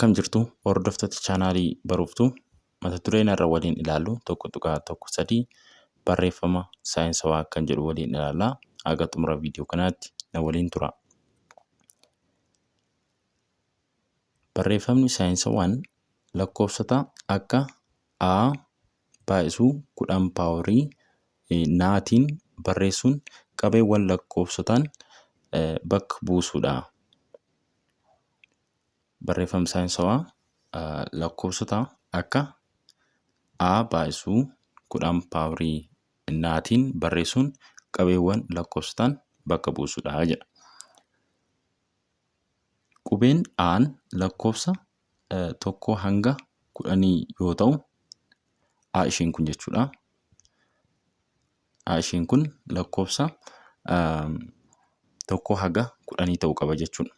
Akkam jirtu hordoftoota chaanaalii Baruuftuu, mata dureen har'a waliin ilaallu 1.13 barreeffama saayinsawaa kan jedhu waliin ilaalla. Haga xumura viidiyoo kanaatti na waliin tura. Barreeffamni saayinsawaan lakkoofsota akka A baay'isuu 10 paaworii naatiin barreessuun qabeewwan lakkoofsotaan bakka buusuudha. Barreeffamni saayinsawaa lakkoofsota akka A baay'isuu 10 paaworii naatiin barreessuun qabeewwan lakkoofsotaan bakka buusuudha jedha. Qubeen A'n lakkoofsa 1 hanga 10 yoo ta'u, A isheen kun jechuudha. A isheen kun lakkoofsa 1 haga 10 ta'uu qaba jechuudha.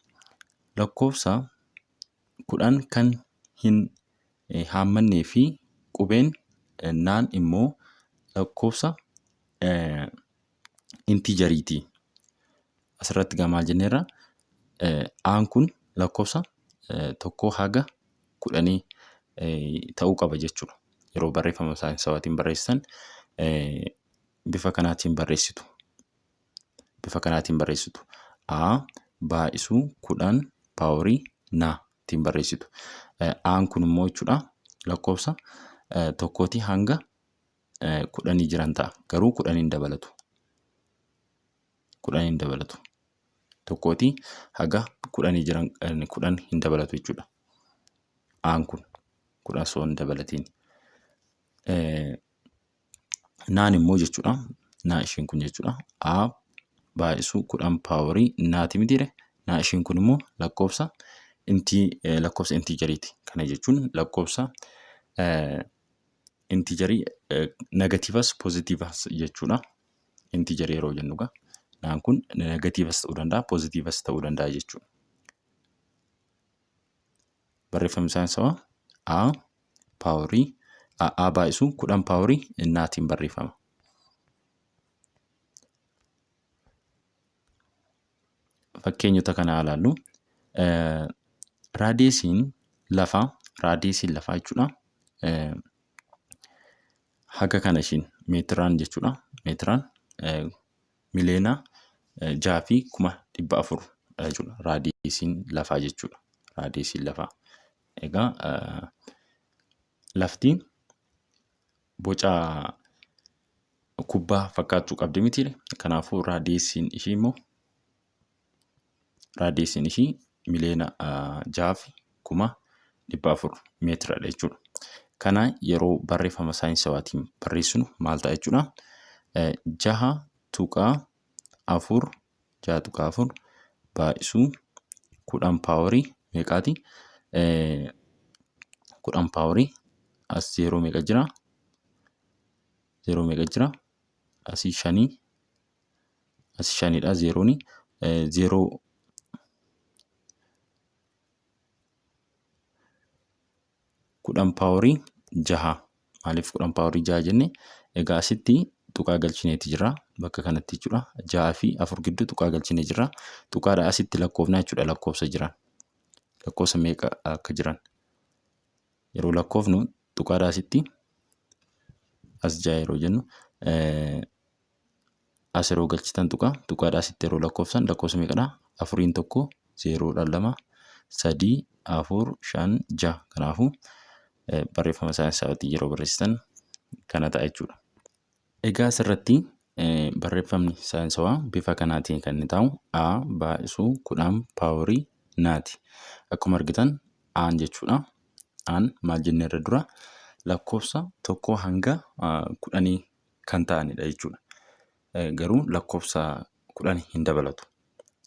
Lakkoofsa 10 kan hin haammannee fi qubeen naan immoo lakkoofsa intiijariiti. Asirratti egaa maal jenneerra? A'n kun lakkoofsa tokkoo haga kudhanii ta'uu qaba jechuudha. Yeroo barreeffama saayinsawaatiin barreessitan bifa kanaatiin barreessitu. Bifa kanaatiin barreessitu. A baay'isuu 10 paaworii na ittiin barreessitu. A'n kun immoo jechuudha lakkoofsa tokkootii hanga kudhanii jiran ta'a. Garuu 10 hin dabalatu. 10 hin dabalatu. Tokkootii haga kudhanii jiran 10 hin dabalatu jechuudha. Aan kun 10 osoo hin dabalatiin. Naan immoo jechuudha. Naa isheen kun jechuudha. A baay'isuu 10 paaworii naati mitiire. Naa isheen kun immoo lakkoofsa intii lakkoofsa intiijariiti. Kana jechuun lakkoofsa intiijarii negatiivas poozitiivas jechuudha. Intiijarii yeroo jennu egaa naan kun negatiivas ta'uu danda'a poozitiivas ta'uu danda'a jechuudha. Barreeffamni saayinsawaa A paaworii A baay'isuu 10 paaworii naatiin barreeffama. Fakkeenyota kana haa ilaallu. Raadiyeesiin lafaa raadiyeesiin lafaa jechuudha. Haga kana ishiin meetiraan jechuudha. Meetiraan miliyoona 6 fi 400,000 jechuudha. Raadiyeesiin lafaa jechuudha. Raadiyeesiin lafaa. Egaa lafti boca kubbaa fakkaachuu qabdi mitiire. Kanaafuu raadiyeesiin ishii immoo raadiyeesiin ishii miliyoona 6 fi 400,000 meetiradha jechuudha. Kana yeroo barreeffama saayinsawaatiin barreessinu maal ta'a jechuudha? 6.4 6.4 baay'isuu 10 paaworii meeqaati? 10 paaworii as zeeroo meeqa jira? Zeeroo meeqa jira? Asii shanii asii shanidha zeerooni. Zeeroo 10 paaworii jaha. Maaliif 10 paaworii jaha jenne? Egaa asitti tuqaa galchineeti jira bakka kanatti jechuudha. 6 fi 4 gidduu tuqaa galchinee jira. Tuqaadha asitti lakkoofnaa jechuudha lakkoofsa jiran. Lakkoofsa meeqa akka jiran. Yeroo lakkoofnu tuqaadha asitti as jaha yeroo jennu as yeroo galchitan tuqaa tuqaadha asitti yeroo lakkoofsan lakkoofsa meeqadha? Afuriin tokko zeeroodhaan lama sadii afur shan jaha. Kanaafuu barreeffama saayinsawaatiin yeroo barreessitan kana ta'a jechuudha. Egaa asirratti barreeffamni saayinsawaa bifa kanaatiin kan inni taa'u A baay'isuu 10 paaworii naati. Akkuma argitan A'n jechuudha. A'n maal jenne irra dura lakkoofsa tokkoo hanga kudhanii kan ta'anidha jechuudha. Garuu lakkoofsa 10 hin dabalatu.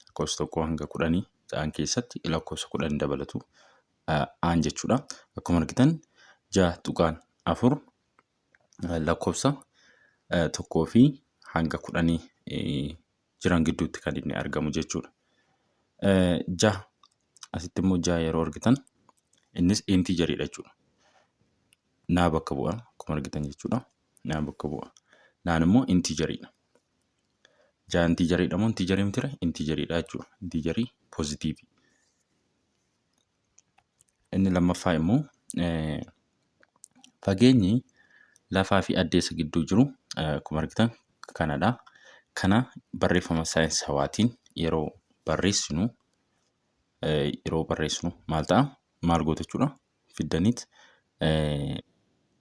Lakkoofsa tokkoo hanga kudhanii ta'an keessatti lakkoofsa 10 hin dabalatu A'n jechuudha. Akkuma argitan 6.4 lakkoofsa tokkoo fi hanga kudhanii jiran gidduutti kan inni argamu jechuudha. Jaha asitti immoo jaha yeroo argitan innis intiijariidha jechuudha. Naa bakka bu'a akkuma argitan jechuudha. Naa bakka bu'a. Naan immoo intiijariidha. Jaha intiijariidha moo intiijarii mitire? Intiijariidha jechuudha. Intiijarii poozitiivii. Inni lammaffaa immoo fageenyi lafaa fi addeessa gidduu jiru akkuma argitan kanadha. Kana barreeffama saayinsawaatiin yeroo barreessinu maal ta'a? Maal gootu jechuudha? Fiddaniit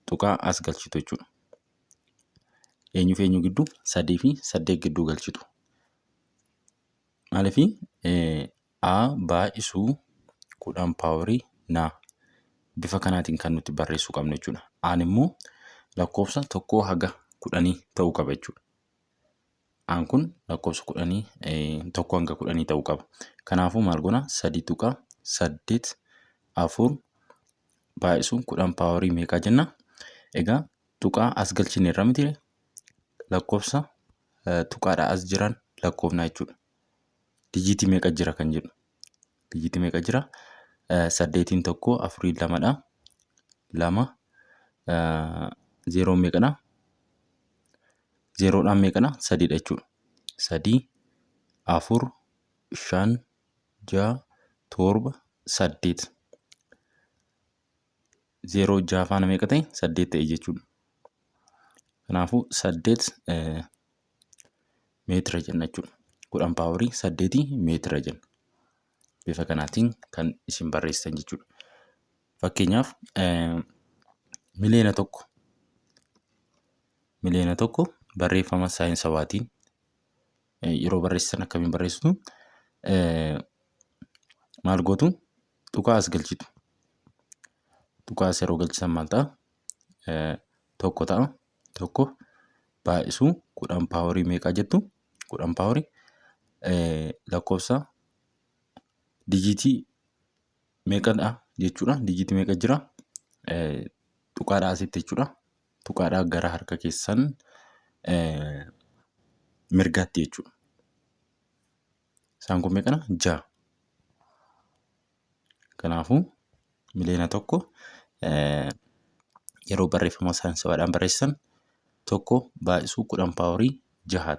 tuqaa as galchitu jechuudha. Eenyuu fi eenyu gidduu? Sadii fi saddeet gidduu galchitu. Maaliifii A baay'isuu 10 power N bifa kanaatiin kan nuti barreessuu qabnu jechuudha. Aan immoo lakkoofsa tokkoo haga 10 ta'uu qaba jechuudha. Aan kun lakkoofsa 10, 1 hanga 10 ta'uu qaba. Kanaafuu maal goona? 3.84 baay'isuu 10 power meeqaa jenna? Egaa tuqaa as galchineerra miti, lakkoofsa tuqaadhaa as jiran lakkoofna jechuudha. Dijiitii meeqa jira kan jedhu. Dijiitii meeqa jira? Saddeetiin tokko, afuriin lamadha. Lama, zeeroon meeqadha? Zeeroodhaan meeqadha? Sadiidha jechuudha. Sadii, afur, shan, ja'a, torba, saddeet. Zeeroo ja'a faana meeqa ta'e? Saddeet ta'e jechuudha. Kanaafuu 8 meetira jenna jechuudha. 10 power 8 meetira jenna. Bifa kanaatiin kan isin barreessitan jechuudha. Fakkeenyaaf 1,000,000, 1,000,000 barreeffama saayinsawaatiin yeroo barreessitan akkamiin barreessitu? Maal gootu? Tuqaa as galchitu. Tuqaa as yeroo galchitan maal ta'a? Tokko ta'a. Tokko baay'isuu 10 power meeqaa jettu? 10 power lakkoofsa dijiitii meeqadha jechuudha. Dijiitii meeqa jira? Tuqaadhaa asitti jechuudha. Tuqaadhaa gara harka keessan mirgaatti jechuudha. Isaan kun meeqadha? Ja'a. Kanaafuu 1,000,000 yeroo barreeffama saayinsawaadhaan barreessan 1 baay'isuu 10 power 6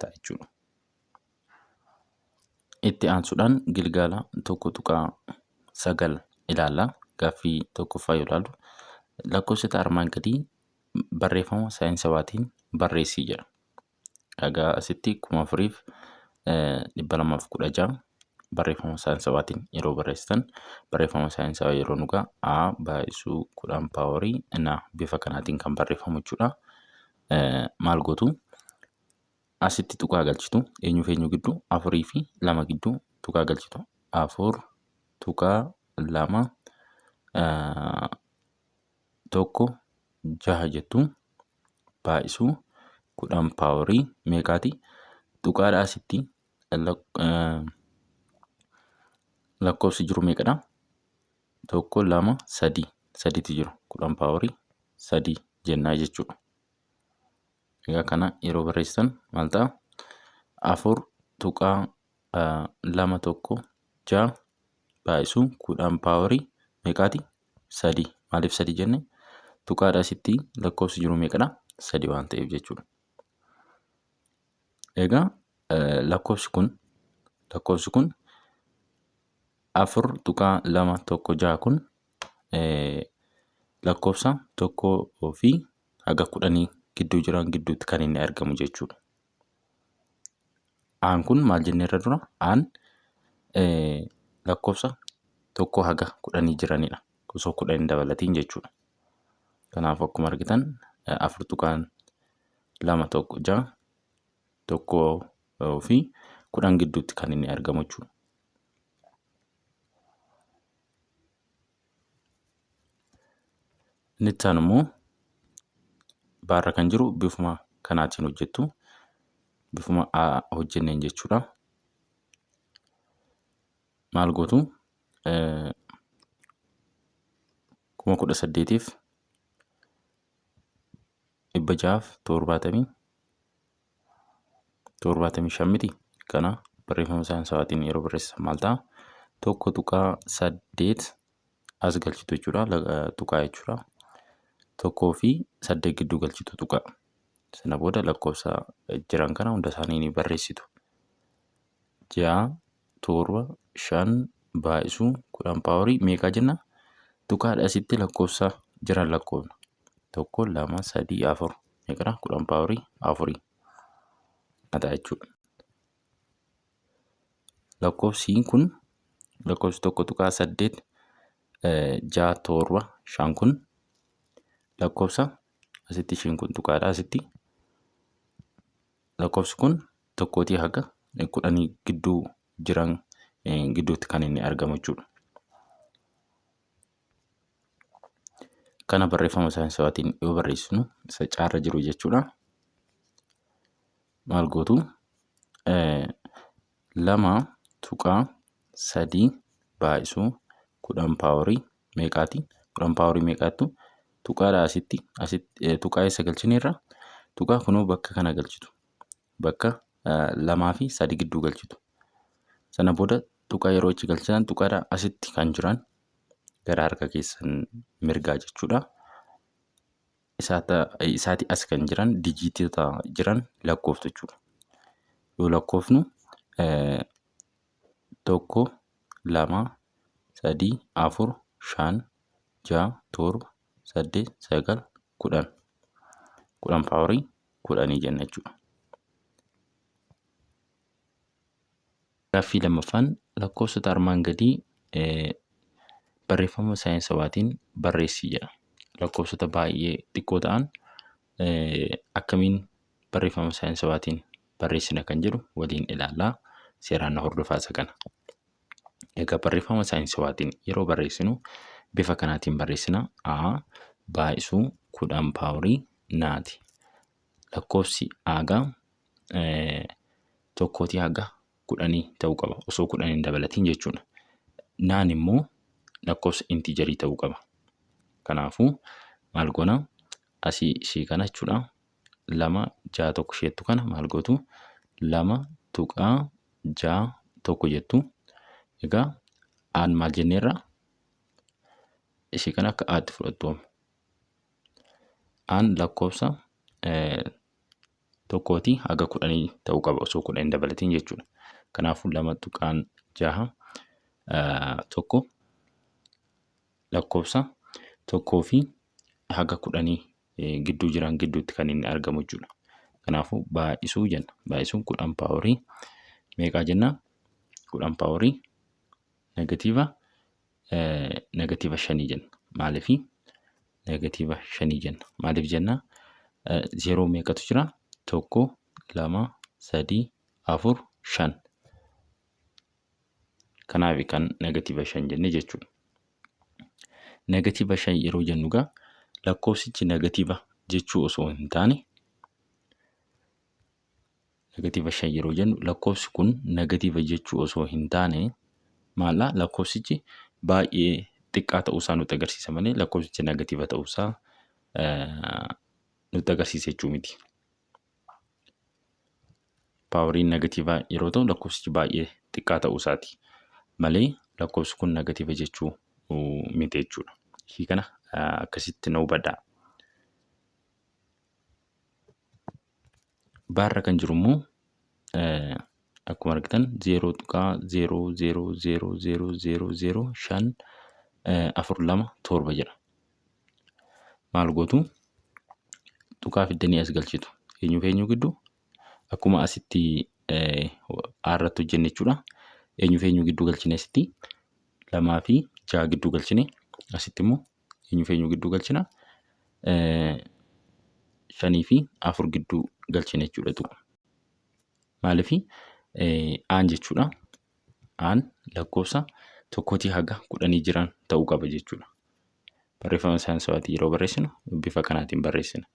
ta'a jechuudha. Itti aansuudhaan gilgaala 1.9 ilaalla. Gaaffii tokkoffaa yoo ilaallu, lakkoofsota armaan gadii barreeffama saayinsawaatiin barreessii jedha. Egaa asitti 4216 barreeffama saayinsawaatiin yeroo barreessitan, barreeffama saayinsawaa yeroo nugaa A baay'isuu 10 power N bifa kanaatiin kan barreeffamu jechuudha. Maal gootu? Asitti tuqaa galchitu. Eenyuu fi eenyu gidduu? Afurii fi lama gidduu tuqaa galchitu. 4.2 1 6 jettu. Baay'isuu 10 power meeqaati? Tuqaadha asitti lakkoofsi jiru meeqadha? Tokko, lama, sadii. Sadiitu jiru. 10 power 3 jennaa jechuudha. Egaa kana yeroo barreessitan maal ta'a? 4.216 baay'isuu 10 power meeqaati? Sadii. Maaliif sadii jenne? Tuqaadha asitti lakkoofsi jiru meeqadha? Sadi waan ta'eef jechuudha. Egaa lakkoofsi kun 4.216 kun lakkoofsa tokkoo fi haga 10 gidduu jiran gidduutti kan inni argamu jechuudha. Aan kun maal jennee irra dura? Aan lakkoofsa tokkoo haga 10 jiranidha. Osoo 10 hin dabalatiin jechuudha. Kanaaf akkuma argitan 4.216 tokkoo fi 10 gidduutti kan inni argamu jechuudha. Inni itti aanu immoo baarra kan jiru bifuma kanaatiin hojjettu. Bifuma A hojjenneen jechuudha. Maal gootu? 18,675 75 miti. Kana barreeffama saayinsawaatiin yeroo barreessan maal ta'a? 1.8 as galchitu jechuudha. Tuqaa jechuudha. Tokkoo fi saddeet gidduu galchitu tuqaa. Sana booda lakkoofsa jiran kana hunda isaanii ni barreessitu. 6, 7, 5 baay'isuu 10 power meeqaa jenna? Tuqaadha asitti lakkoofsa jiran lakkoofna. 1, 2, 3, 4 meeqadha? 10 paaworii afurii ta'a jechuudha. Lakkoofsi kun lakkoofsi 1.8 6 7 5 kun lakkoofsa asitti ishiin kun tuqaadha asitti lakkoofsi kun tokkootii haga kudhanii gidduu jiran gidduutti kan inni argamu jechuudha. Kana barreeffama saayinsawaatiin yoo barreessinu isa caarra jiru jechuudha. Maal gootu? 2.3 baay'isuu 10 paaworii meeqaati? 10 paaworii meeqaattu? Tuqaadha asitti asitti tuqaa eessa galchineerra? Tuqaa kunoo bakka kana galchitu. Bakka lamaa fi sadi gidduu galchitu. Sana booda tuqaa yeroo achi galchitan tuqaadha asitti kan jiran gara harka keessan mirgaa jechuudha. Isaati as kan jiran dijiitota jiran lakkooftu jechuudha. Yoo lakkoofnu 1, 2, 3, 4, 5, 6, 7, 8, 9, 10. 10 paaworii kudhanii jenna jechuudha. Gaaffii lammaffaan lakkoofsota armaan gadii barreeffama saayinsawaatiin barreessi jedha. Lakkoofsota baay'ee xiqqoo ta'an akkamiin barreeffama saayinsawaatiin barreessina kan jedhu waliin ilaallaa. Seeraan na hordofaa isa kana. Egaa barreeffama saayinsawaatiin yeroo barreessinu bifa kanaatiin barreessina. A baay'isuu 10 paaworii naati. Lakkoofsi aagaa tokkootii haga kudhanii ta'uu qaba. Osoo kudhan hin dabalatiin jechuudha. Naan immoo lakkoofsa intiijarii ta'uu qaba. Kanaafuu maal goona? Asii ishii kana jechuudha. 2 6 1 isheettu kana maal gootu? 2.61 jettu. Egaa aan maal jenneerra? Ishii kana akka aatti fudhattu. Aan lakkoofsa tokkootii haga kudhanii ta'uu qaba osoo kudhan hin dabalatiin jechuudha. Kanaafuu 2.61 lakkoofsa tokkoo fi haga kudhanii gidduu jiran gidduutti kan inni argamu jechuudha. Kanaafuu baay'isuu jenna. Baay'isuun 10 paaworii meeqaa jenna? 10 paaworii negatiiva shanii jenna. Maaliifi negatiiva shanii jenna? Maaliif jenna? Zeeroo meeqatu jira? 1, 2, 3, 4, 5. Kanaaf kan negatiiva shan jenne jechuudha. Negatiiva shan yeroo jennu egaa lakkoofsichi negatiiva jechuu osoo hin taane negatiiva shan yeroo jennu lakkoofsi kun negatiiva jechuu osoo hin taane maalla lakkoofsichi baay'ee xiqqaa ta'uusaa nutti agarsiisa malee lakkoofsichi negatiiva ta'uusaa nutti agarsiisa jechuu miti. Paawariin negatiivaa yeroo ta'u lakkoofsichi baay'ee xiqqaa ta'uusaati malee lakkoofsi kun negatiiva jechuu miti jechuudha. Ishii kana akkasitti na hubadhaa. Baarra kan jiru immoo akkuma argitan 0.0000005 4 2 7 jedha. Maal gootu? Tuqaa fiddanii as galchitu. Eenyuuf eenyu gidduu? Akkuma asitti irratti hojjenne jechuudha. Eenyuuf eenyu gidduu galchine asitti? Lamaa fi ja'a gidduu galchine. Asitti immoo eenyuuf eenyu gidduu galchina? Shanii fi afur gidduu galchine jechuudha tuqa. Maaliif aan jechuudha. Aan lakkoofsa tokkootii haga kudhanii jiran ta'uu qaba jechuudha. Barreeffama saayinsawaatiin yeroo barreessinu bifa kanaatiin barreessina.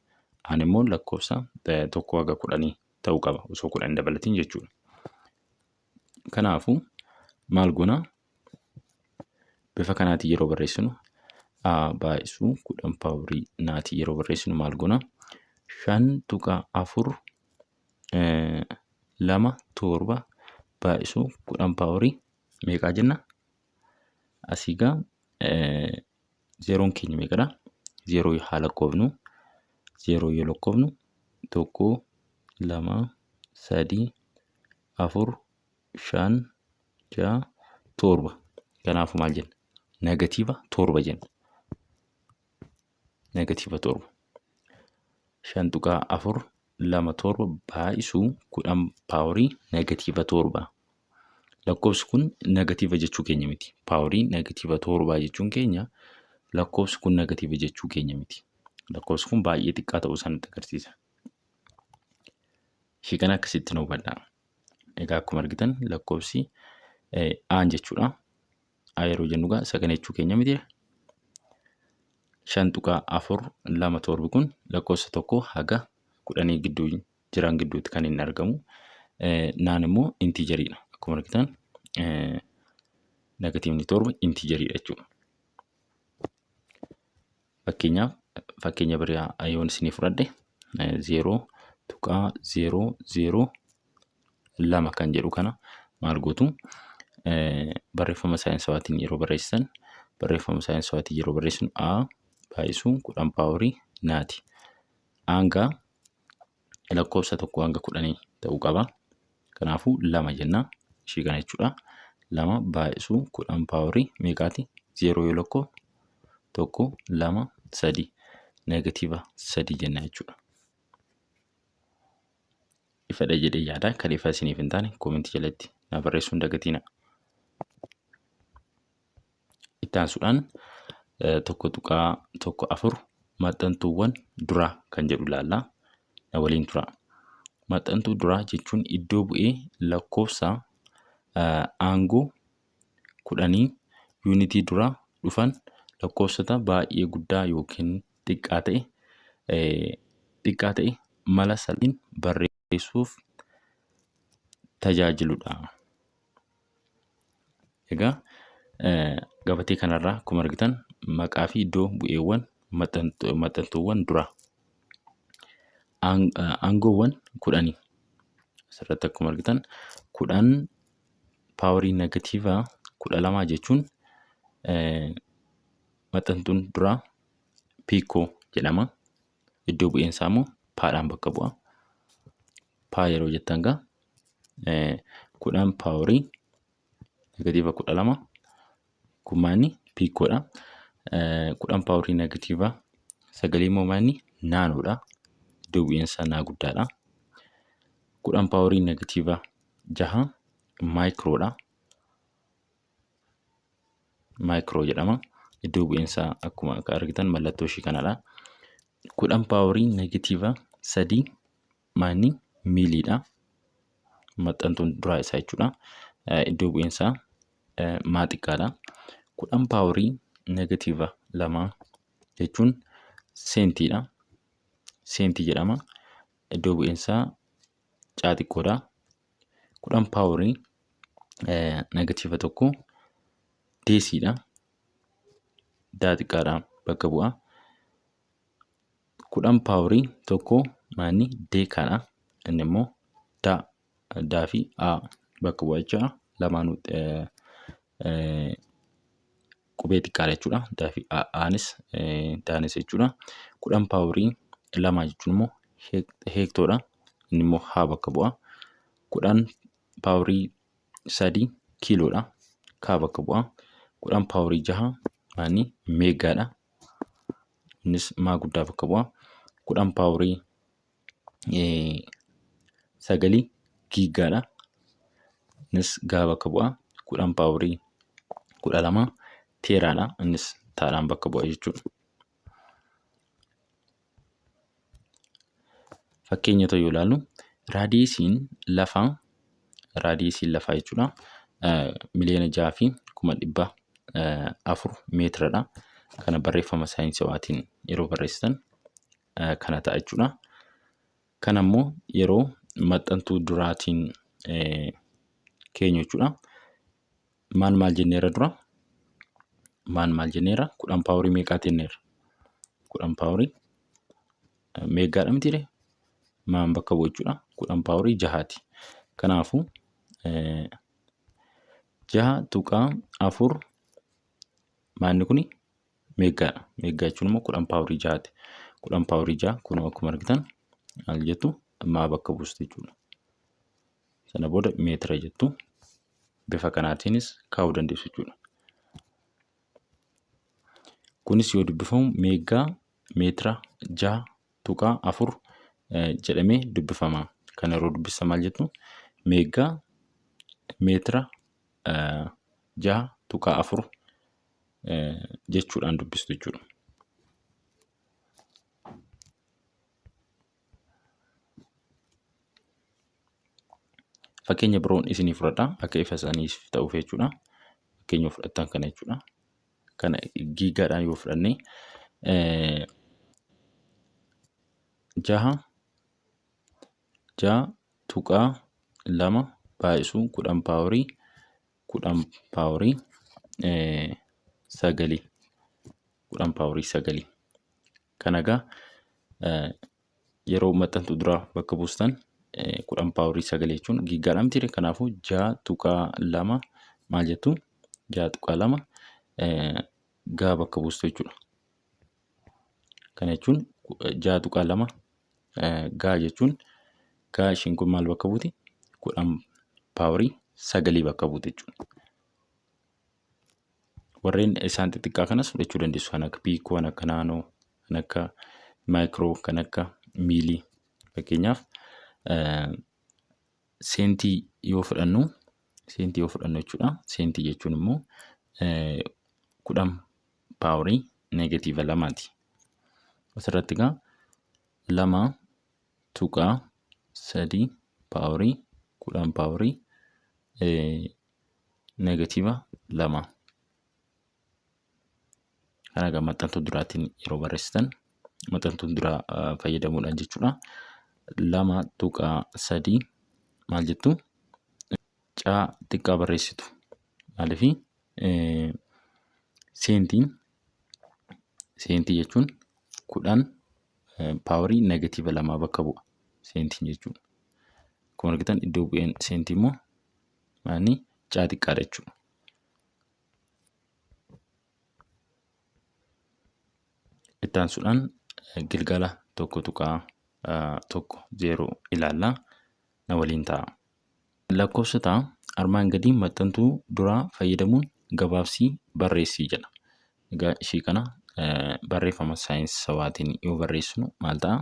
Aan immoo lakkoofsa tokkoo haga kudhanii ta'uu qaba osoo kudhan hin dabalatiin jechuudha. Kanaafuu maal goona? Bifa kanaatiin yeroo barreessinu A baay'isuu 10 paaworii naatii yeroo barreessinu maal goona? 5.4 2 7 baay'isuu 10 paaworii meeqaa jenna? Asii gaa zeeroon keenya meeqadha? Zeeroo haa lakkoofnu. Zeeroo yoo lakkoofnu 1 2 3 4 5 6 7. Kanaafuu maal jenna? Negatiiva 7 jenna. negatiiva 7. 5.427 baay'isuu 10 paaworii negatiiva 7. Lakkoofsi kun negatiiva jechuu keenya miti. Paaworii negatiiva 7 jechuun keenya lakkoofsi kun negatiiva jechuu keenya miti. Lakkoofsi kun baay'ee xiqqaa ta'uu isaa nutti agarsiisa. Ishii kana akkasitti nu hubadhaa. Egaa akkuma argitan lakkoofsi aan jechuudha. A yeroo jennu egaa isa kana jechuu keenya miti. 5.427 kun lakkoofsa tokko haga kudhanii gidduu jiran gidduutti kan inni argamu. Naan immoo intiijeriidha. Akkuma argitan negatiivni 7 intiijeriidha jechuudha. Fakkeenyaaf fakkeenya biraa yoon isinii fudhadhe 0.002 kan jedhu kana maal gootu? Barreeffama saayinsawaatiin yeroo barreessitan, barreeffama saayinsawaatiin yeroo barreessinu A baay'isuu 10 paaworii naati. Aanga lakkoofsa 1 hanga 10 ta'uu qaba. Kanaafuu 2 jenna. Ishii kana jechuudha. 2 baay'isuu 10 paaworii meeqaati? 0 yoo lakkoofnu 1 2 3 negatiiva 3 jenna jechuudha. Ifadha jedhee yaada. Kan ifa isiniif hin taane koomentii jalatti na barreessuu hin dagatinaa. Itti aansuudhaan 1.14 maxxantuuwwan duraa kan jedhu ilaalla. Na waliin turaa. Maxxantuu duraa jechuun iddoo bu'ee lakkoofsa aangoo kudhanii yuunitii dura dhufan lakkoofsota baay'ee guddaa yookiin xiqqaa ta'e xiqqaa ta'e mala salphaan barreessuuf tajaajiludha. Egaa gabatee kanarraa akkuma argitan maqaa fi iddoo bu'eewwan maxxantuuwwan duraa aangoowwan kudhanii asirratti akkuma argitan 10 paawarii negatiivaa 12 jechuun maxxantuun duraa piikoo jedhama. Iddoo bu'een isaa immoo paadhaan bakka bu'a. Paa yeroo jettan gaa 10 paaworii negatiiva 12 kun maanni piikoodha. 10 paaworii negatiiva sagalii immoo maanni naanoodha. Iddoo bu'iinsa isaa naa guddaadha. 10 paaworii negatiiva jaha maayikiroodha. Maayikiroo jedhama. Iddoo bu'iinsa akkuma argitan mallattoo ishii kanadha. 10 paaworii negatiiva sadii maanni miiliidha. Maxxantuun duraa isaa jechuudha. Iddoo bu'iinsaa maa xiqqaadha. 10 paaworii negatiiva 2 jechuun seentiidha. Seentii jedhama. Iddoo bu'iinsaa caa xiqqoodha. 10 paaworii negatiiva 1 deesiidha. Daa xiqqaadhaan bakka bu'a. 10 paaworii 1 maanni deekaadha. Inni immoo daa daa fi a bakka bu'a jechuudha. Lamaanuu qubee xiqqaadha jechuudha. Daa fi aanis daanis jechuudha. 10 paaworii 2 jechuun immoo heektoodha. Inni immoo haa bakka bu'a. 10 paaworii 3 kiiloodha. Kaa bakka bu'a. 10 paaworii 6 maanni meegaadha. Innis maa guddaa bakka bu'a. 10 paaworii sagalii giiggaadha. Innis gaa bakka bu'a. 10 paaworii 12 teeraadha. Innis taadhaan bakka bu'a jechuudha. Fakkeenyota yoo ilaallu raadiyeesiin lafaa raadiyeesiin lafaa jechuudha 6,400,000 meetiradha. Kana barreeffama saayinsawaatiin yeroo barreessitan kana ta'a jechuudha. Kana immoo yeroo maxxantuu duraatiin keenyu jechuudha. Maal maal jenneerra dura? Maal maal jenneerra? 10 paaworii meeqaa jenneerra? 10 paaworii meeqaadha mitiire? Maan bakka bu'u jechuudha. 10 paaworii jahaati. Kanaafuu 6.4 maanni kuni meeqaadha? Meeqaa jechuun immoo 10 paaworii jahaati. 10 paaworii jaha kunoo akkuma argitan maal jettu maa bakka buustu jechuudha. Sana booda meetira jettu bifa kanaatiinis kaa'uu dandeessu jechuudha. Kunis yoo dubbifamu meegaa meetira 6.4 jedhamee dubbifama. Kana yeroo dubbistan maal jettu? Meeggaa meetira 6.4 jechuudhaan dubbistu jechuudha. Fakkeenya biroon isinii fudhadha akka ifa isaaniif ta'uuf jechuudha. Fakkeenya fudhattan kana jechuudha. Kana giigaadhaan yoo fudhanne jaha 6.2 baay'isuu 10 paaworii 10 paaworii sagalii 10 paaworii sagalii. Kana egaa yeroo maxxantuu duraa bakka buustan 10 paaworii sagalii jechuun giiggaadha mitiire. Kanaafuu 6.2 maal jettu 6.2 gaa bakka buustu jechuudha. Kana jechuun 6.2 gaa jechuun gaa ishiin kun maal bakka buuti? 10 paaworii sagalii bakka buuti jechuudha. Warreen isaan xixiqqaa kanas fudhachuu dandeessu. Kan akka piikoo, kan akka naanoo, kan akka maayikiroo, kan akka miilii. Fakkeenyaaf seentii yoo fudhannu seentii yoo fudhannu jechuudha. Seentii jechuun immoo 10 paaworii neegatiiva lamaati. Asirratti egaa 2.3 paaworii 10 paaworii negatiiva 2. Kana egaa maxxantuu duraatiin yeroo barreessitan maxxantuun duraa fayyadamuudhaan jechuudha. 2.3 maal jettu? Caa xiqqaa barreessitu. Maaliif seentiin seentii jechuun 10 paawarii negatiiva lamaa bakka bu'a. Seentiin jechuudha. Akkuma argitan iddoo bu'een seentii immoo maanni caa xiqqaadha jechuudha. Itti aansuudhaan gilgaala 1.10 ilaalla. Na waliin ta'a. Lakkoofsota armaan gadii maxxantuu duraa fayyadamuun gabaabsii barreessii jedha. Egaa ishii kana barreeffama saayinsawaatiin yoo barreessinu maal ta'a?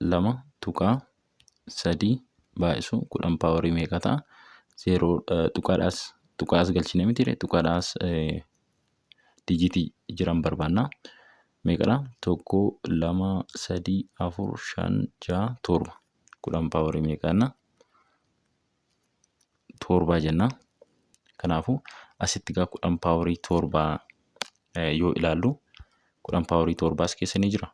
2.3 baay'isu 10 paawarii meeqa ta'a? Zeeroo tuqaadhaas tuqaas galchine miti tuqaadhaas dijiitii jiran barbaanna. Meeqadha? 1, 2, 3, 4, 5, 6, 7. 10 paawarii meeqa jenna? Torbaa jenna. Kanaafuu asitti egaa 10 paawarii torbaa yoo ilaallu 10 paawarii torbaas keessa ni jira.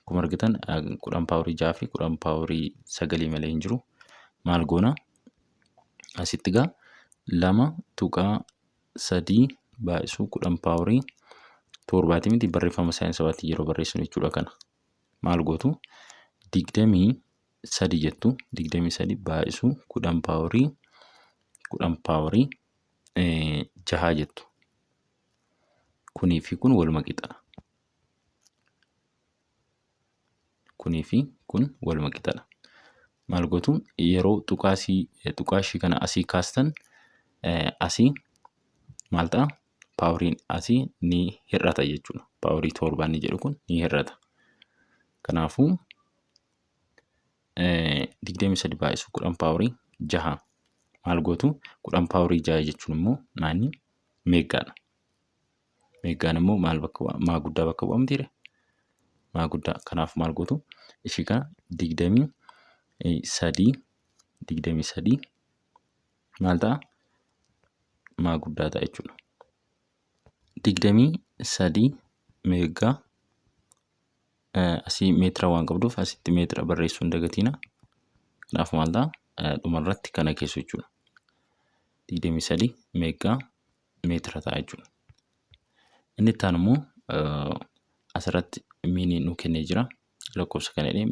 Akkuma argitan 10 paawarii 6 fi 10 paawarii 9 malee hin jiru. Maal goona? Asitti egaa 2.3 baay'isuu 10 paawarii torbaati miti barreeffama saayinsawaatiin yeroo barreessinu jechuudha kana. Maal gootu? 23 jettu 23 baay'isuu 10 paawarii 10 paawarii jahaa jettu. Kunii fi kun waluma qixadha. Kunii fi kun waluma qixadha. Maal gootu yeroo tuqaa ishii kana asii kaastan asii maal ta'a? Paawuriin asii ni hir'ata jechuudha. Paaworii torbaa inni jedhu kun ni hir'ata. Kanaafuu 23 baay'isu 10 paaworii jaha maal gootu 10 paaworii jaha jechuun immoo maanni meeggaadha. Meeggaan immoo maal bakka bu'a? Maa guddaa bakka bu'a mitiire? Maa guddaa. Kanaaf maal gootu? Ishii kana 23 23 maal ta'a? Maa guddaa ta'a jechuudha. 23 meeggaa asii meetira waan qabduuf asitti meetira barreessuu hin dagatiina. Kanaaf maal ta'a? Dhumarratti kana keessu jechuudha. 23 meeggaa meetira ta'a jechuudha. Inni itti aanu immoo asirratti miinii nu kennee jira. Lakkoofsa kana jedhee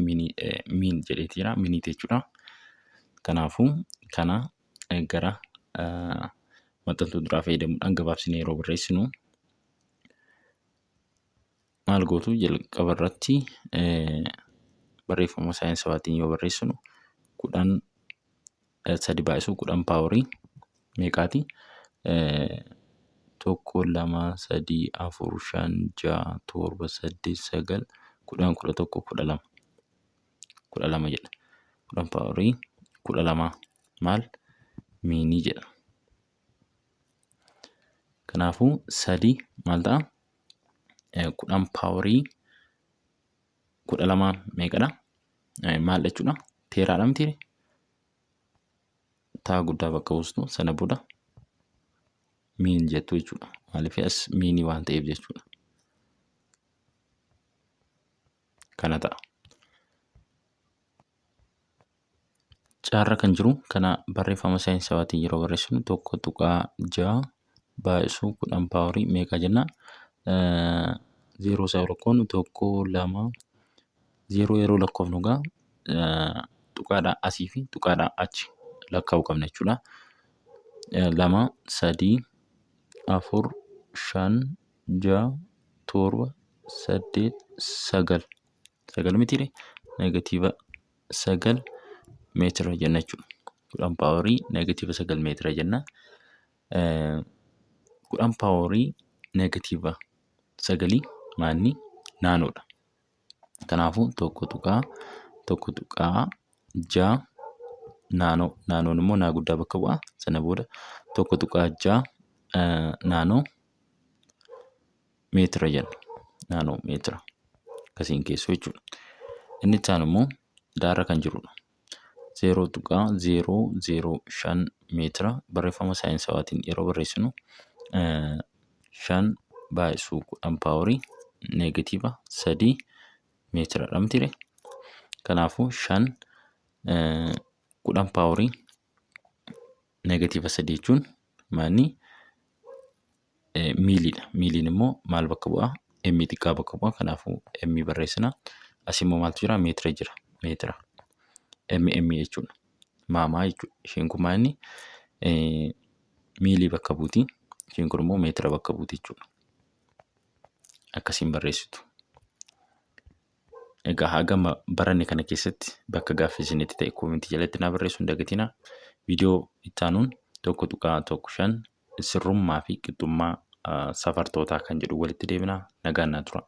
miin jedheeti jira. Miniiti jechuudha. Kanaafuu kana gara maxxantuu duraa fayyadamuudhaan gabaabsinee yeroo barreessinu maal gootu jalqaba irratti barreeffama saayinsawaatiin yoo barreessinu 10 sadi baay'isuu 10 paaworii meeqaati? 1, 2, 3, 4, 5, 6, 7, 8, 9, 10, 11, 12. 12 jedha. 10 paaworii 12 maal miinii jedha. Kanaafuu 3 maal ta'a? 10 paaworii 12 meeqadha? Maal jechuudha? Teeraadha mitiire? Taa guddaa bakka buustu sana booda miin jettu jechuudha. Maaliif as miinii waan ta'eef jechuudha. Kana ta'a. Caarra kan jiru kana barreeffama saayinsawaatiin yeroo barreessinu 1.6 baay'isuu 10 paaworii meeqa jenna? Zeeroo isaa yeroo lakkoofnu 1 2 zeeroo yeroo lakkoofnu egaa tuqaadhaa asii fi tuqaadhaa achi lakkaa'uu qabna jechuudha. 2 3 4 5 6 7 8 9 9 mitiire negatiiva 9 meetira jenna jechuudha. 10 paaworii negatiiva 9 meetira jenna. 10 paaworii negatiiva 9 maanni naanoodha. Kanaafuu 1.1.6 naanoo naanoon immoo naa guddaa bakka bu'a. Sana booda 1.6 naanoo meetira jenna. Naanoo meetira akkasiin keessu jechuudha. Inni itti aanu immoo daarra kan jirudha. 0.005 meetira barreeffama saayinsawaatiin yeroo barreessinu 5 baay'isuu 10 paaworii neegatiiva 3 meetiradha mitiire. Kanaafuu 5 10 paaworii neegatiiva 3 jechuun maanni miiliidha. Miiliin immoo maal bakka bu'a? M xiqqaa bakka bu'a. Kanaafuu M barreessina. As immoo maaltu jira? Meetira jira. Meetira. M M jechuudha. Maamaa jechuudha. Isheen kun maal inni? Miilii bakka buuti. Isheen kun immoo meetira bakka buuti jechuudha. Akkasiin barreessitu. Egaa haga amma baranne kana keessatti bakka gaaffii isinitti ta'e koomentii jalatti naa barreessuu hin dagatinaa. Viidiyoo itti aanuun 1.15 sirrummaa fi qixxummaa safartootaa kan jedhu walitti deebina. Nagaan naa tura.